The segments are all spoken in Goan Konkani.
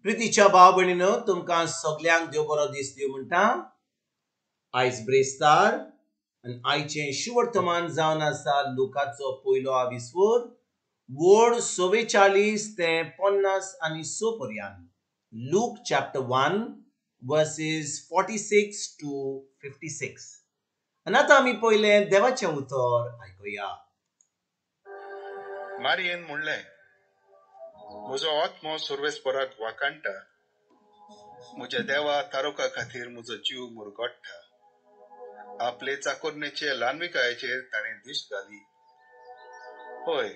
प्रितीच्या भाव भयणीनो, तुमकां सगल्यांक देव बरो दीस दिवं म्हणटा. आयज ब्रेस्तार आनी आयचें शुवर्तमान जावन आसा लुकाचो पयलो आविस्वोर वड 44 ते 56 पर्यंत. Luke chapter 1 verses 46 to 56. आनी आतां आमी पयलें देवाचें उतर आयकुया. मारियेन म्हणलें, म्हजो आत्मो सर्वेस्पराक वाखाणटा, म्हज्या देवा तारोका खातीर म्हजो जीव मुरगट्टा. आपले चाकोरणेचे ल्हानविकायेचेर ताणें दिश्ट घाली. हय,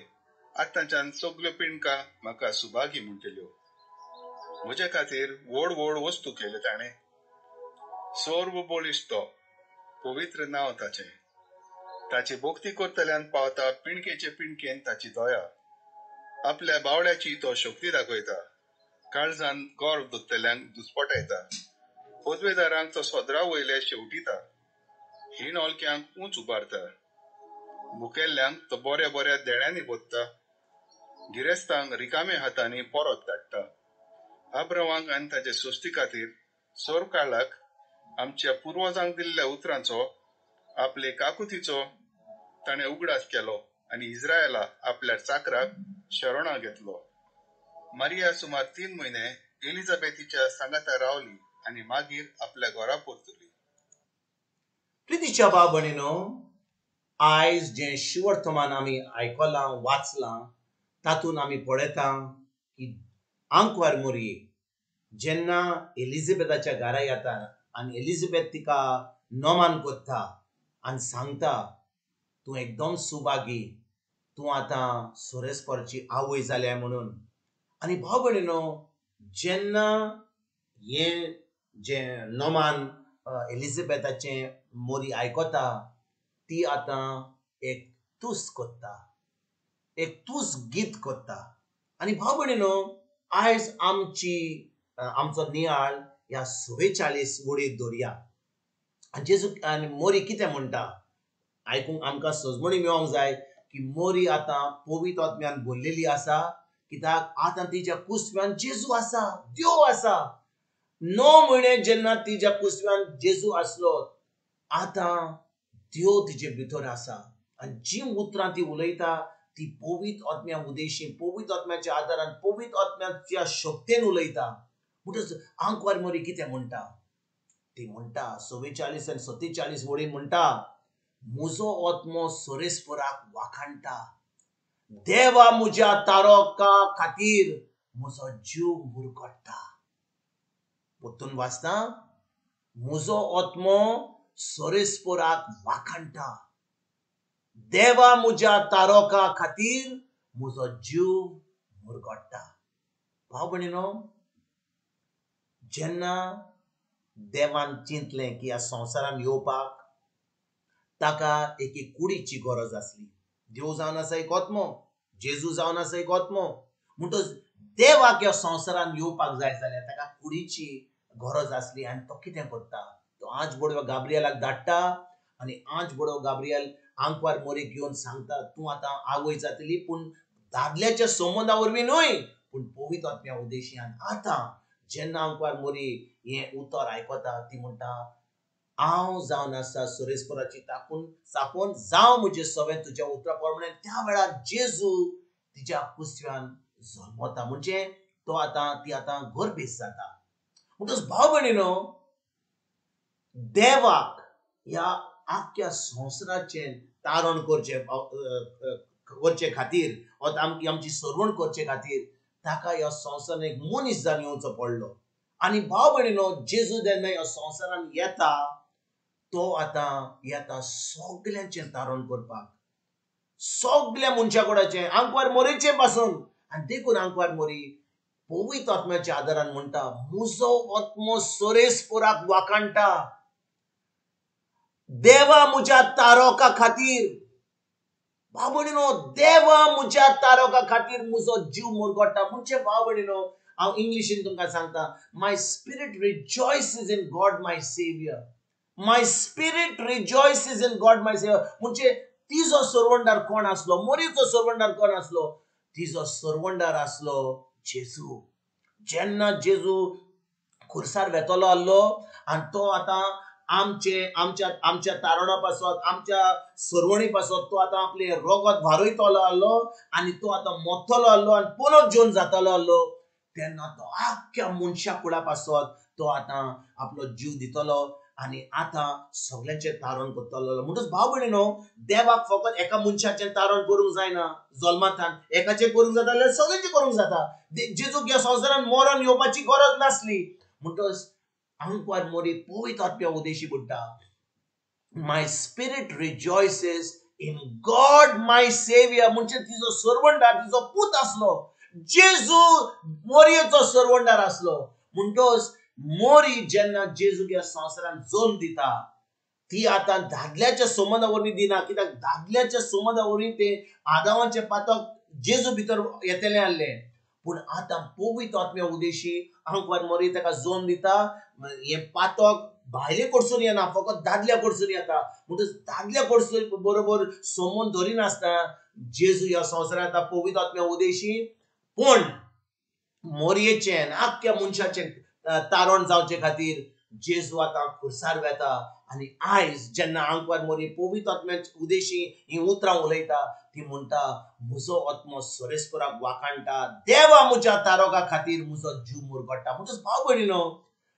आतांच्यान सगल्यो पिंडकां म्हाका सुभागी म्हणटल्यो. म्हजे खातीर व्हड व्हड वस्तू केल्यो ताणें. सर्व बळिश्ट तो, पवित्र नांव ताचें. ताची भक्ती करतल्यान पावता पिंडकेचे पिंडकेन ताची दया. आपल्या बावड्याची तो शक्ती दाखयता, काळजान गर्व दोत्तल्यांक दुस्पटायता. पदवेदारांक तो सदरा वयले शेवटिता, हीण हलक्यांक उंच उबारता. भुकेल्ल्यांक तो बऱ्या बऱ्या देण्यांनी भोत्ता, गिरेस्तांक रिकाम्या हातांनी परत धाडटा. आब्रवांक आनी ताचे सोस्ती खातीर सोर काळाक आमच्या पुर्वजांक दिल्ल्या उतरांचो, आपले काकुतीचो ताणें उगडास केलो आनी इस्रायला आपल्या चाकराक शरणा घेतलो. मारिया सुमार 3 म्हयने एलिझाबेथीच्या सांगाता रावली आनी मागीर आपल्या घरा परतली. प्रितीच्या भाव भयणीनो, आयज जें शिवर्तमान आमी आयकलां वाचलां तातूंत आमी पळयता की आंकवार मोरी जेन्ना एलिझाबेथाच्या घरा येता आनी एलिझाबेथ तिका नोमान करता आनी सांगता, तूं एकदम सुभागी, तूं आतां सोरेस्परची आवय जाल्या म्हणून. आनी भाव भयणीनो, जेन्ना हें जें नोमान एलिझाबेथाचें मोरी आयकता, ती आतां एक तूस करता, एक तूस गीत करता. आनी भाव भयणीनो, आयज आमची आमचो नियाळ ह्या 44 वडीत दवरया. आनी जेजू आनी मोरी कितें म्हणटा आयकूंक आमकां सजमणी मेळोंक जाय की मोरी आतां पवित्र आत्म्यान भरलेली आसा, कित्याक आतां तिच्या कुसव्यान जेजू आसा, देव आसा. 9 म्हयने जेन्ना तिच्या कुसव्यान जेजू आसलो, आतां देव तिचे भितर आसा. आनी जी उतरां ती उलयता ती पवित्र आत्म्या उदेशी, पवित्र आत्म्याच्या आदारान, पवित्र आत्म्याच्या शक्तेन उलयता. म्हणटच आंकवार मोरी कितें म्हणटा, ती म्हणटा 44 आनी 47 वडीन म्हणटा, म्हजो आत्मो सोरेस्पराक वाखाणटा, देवा म्हज्या तारोका खातीर म्हजो जीव मुरगट्टा. परतून वाचता, म्हजो आत्मो सोरेस्पराक वाखाणटा, देवा म्हज्या तारोका खातीर म्हजो जीव मुरगट्टा. भाव भयणीनो, जेन्ना देवान चिंतलें की ह्या संवसारान येवपाक ताका एके कुडीची गरज आसली. देव जावन आसा एक आत्मो, जेजू जावन आसा एक आत्मो. म्हणटच देवाक ह्या संवसारान येवपाक जाय जाल्यार ताका कुडीची गरज आसली. आनी तो कितें करता, तो आंज बडवो गाब्रियलाक धाडटा आनी आंज बडवो गाब्रियल आंकवार मोरीक घेवन सांगता, तूं आतां आवय जातली, पूण दादल्याच्या संबंदा वरवीं न्हय, पूण पवित्र आत्म्या उदेशी. आनी आतां जेन्ना आंकवार मोरी हें उतर आयकता, ती म्हणटा, हांव जावन आसा सोरेस्पराची ताकून साकोन, जावं म्हजें सवें तुज्या उतरा प्रमाणे. त्या वेळार जेजू तिच्या कुसव्यान जल्मता, म्हणजे तो आतां ती आतां गर्भेस्त जाता. म्हणटच भाव भयणीनो, देवाक ह्या आख्ख्या संवसाराचें तारण करचें करचे खातीर, आमची सरवण करचे खातीर ताका ह्या संवसारान एक मनीस जावन येवचो पडलो. आनी भाव भयणीनो, जेजू जेन्ना ह्या संवसारान येता, तो आतां येता सगल्यांचें तारण करपाक, सगल्या मनशा कडेचें, आंकवार मोरीचें पासून. आनी देखून आंकवार मोरी पवित्र आत्म्याच्या आदारान म्हणटा, म्हजो आत्मो सोरेस्पराक वाखाणटा, देवा म्हज्या तारोका खातीर. भाव भयणीनो, देवा म्हज्या तारोका खातीर म्हजो जीव मुरगट्टा. म्हणजे भाव भयणीनो, हांव इंग्लिशीन तुमकां सांगता, my spirit rejoices in God my saviour, my spirit rejoices in God my saviour. म्हणजे तिजो सरवंडार कोण आसलो, मोरीचो सरवंडार कोण आसलो, तिजो सरवंडार आसलो जेजू. जेन्ना जेजू खुर्सार वेतलो आहलो आनी तो आतां आमचे आमच्या आमच्या तारणा पासत, आमच्या सरवणी पासत तो आतां आपले रोगत भारयतलो आहलो आनी तो आतां मोतलो आहलो आनी परत जेवन जातलो आहलो, तेन्ना तो आख्ख्या मनशा कुडा पासत तो आतां आपलो जीव दितलो आनी आतां सगळ्यांचें तारण करतलो. म्हणटच भाव भयणीनो, देवाक फकत एका मनशाचें तारण करूंक जायना, जल्मांतल्यान एकाचें करूंक जाता जाल्यार सगळ्यांचें करूंक जाता. जेजूक ह्या संवसारान मरण येवपाची गरज नासली. म्हणटच आंकवार मोरी पवित्र आत्म्या उदेशी म्हणटा, my spirit rejoices in God my saviour. म्हणजे तिजो सरवंडार, तिजो पूत आसलो जेजू, मोरयेचो सरवंडार आसलो. म्हणटच मोरी जेन्ना जेजूक ह्या संवसारान जल्म दिता ती आतां दादल्याच्या संबंदा वरवीं दिना, कित्याक दादल्याच्या संबंदा वरवीं ते आदावाचें पातक जेजू भितर येतलें आहलें. पूण आतां पवित्र आत्म्या उदेशी आंकवार मोरी ताका जल्म दिता. हें पातक भायले कडसून येना, फकत दादल्या कडसून येता. म्हणटच दादल्या कडसून बरोबर संबंद धरिनासतना जेजू ह्या संवसारांत आतां पवित्र आत्म्या उदेशी पूण मोरयेचें आख्ख्या मनशाचें तारण जावचे खातीर जेजू आतां खुर्सार वेता. आनी आयज जेन्ना आंकवार मोरी पवित्र आत्म्या उदेशी हीं उतरां उलयता, ती म्हणटा, म्हजो आत्मो सरेस्पराक वाखाणटा, देवा म्हज्या तारोगा खातीर म्हजो जीव मुरगडटा. म्हणटच भाव भयणीनो,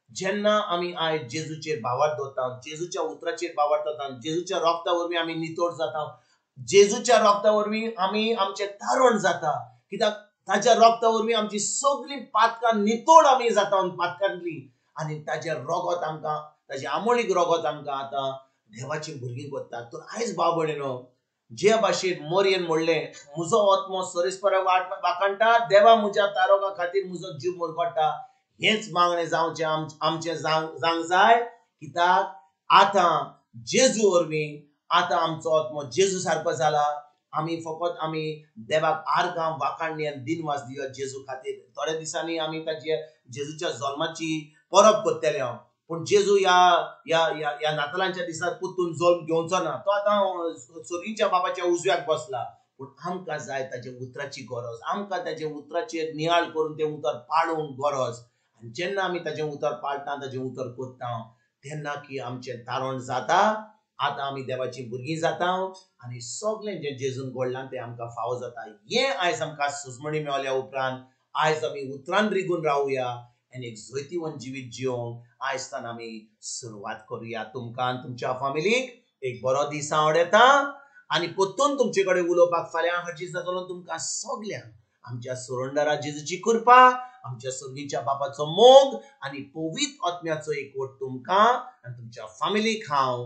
जेन्ना आमी आयज जेजूचेर भावार्थ दवरता, जेजूच्या उतराचेर भावार्थ दवरता, जेजूच्या रोगता वरवीं आमी नितळ जाता, जेजूच्या रोगता वरवीं आमी आमचें तारण जाता, कित्याक ताज्या रोगता वरवीं आमची सगळीं पातकां नितळ आमी जाता पातकांतली. आनी ताजें रोगत आमकां, ताजें आमोळीक रोगत आमकां आतां देवाचीं भुरगीं करता. तर आयज भाव भयणीनो, जे भाशेन मोरयेन म्हणलें, म्हजो आत्मो सरेस्पराक वाखाणटा, देवा म्हज्या तारोगा खातीर म्हजो जीव मुरगडटा, हेंच मागणें जावचें आमचें जावंक जाय. कित्याक आतां जेजू वरवीं आतां आमचो आत्मो जेजू सारको जाला. आमी फकत आमी देवाक आर्गां वाखाणणी आनी दिनवास दिवया जेजू खातीर. थोड्या दिसांनी आमी ताजे जेजूच्या जल्माची परब करतले हांव, पूण जेजू ह्या ह्या ह्या नातालांच्या दिसाक परतून जल्म घेवचो ना, तो आतां सर्गीच्या बाबाच्या उजव्याक बसला. पूण आमकां जाय ताजे उतराची गरज, आमकां ताजे उतराचेर नियाळ करून तें उतर पाळूंक गरज. आनी जेन्ना आमी ताजें उतर पाळटा, ताजें उतर करता, तेन्ना की आमचें तारण जाता. आतां आमी देवाचीं भुरगीं जाता आनी सगळें जें जेजून घडलां तें आमकां फावो जाता. हें आयज आमकां सुजमणी मेळ्ळ्या उपरांत आयज आमी उतरान रिगून रावया आनी एक जैतिवंत जिवीत जिवंक आयज आमी सुरवात करुया. तुमकां आनी तुमच्या फामिलीक एक बरो दीस आवडटा आनी परतून तुमचे कडेन उलोवपाक फाल्यां हाजीर जातलो. तुमकां सगल्यांक आमच्या सुरंडरा जेजूची कृपा, आमच्या सर्गीच्या बापाचो मोग आनी पवित्र आत्म्याचो एकवट तुमकां आनी तुमच्या फामिलीक हांव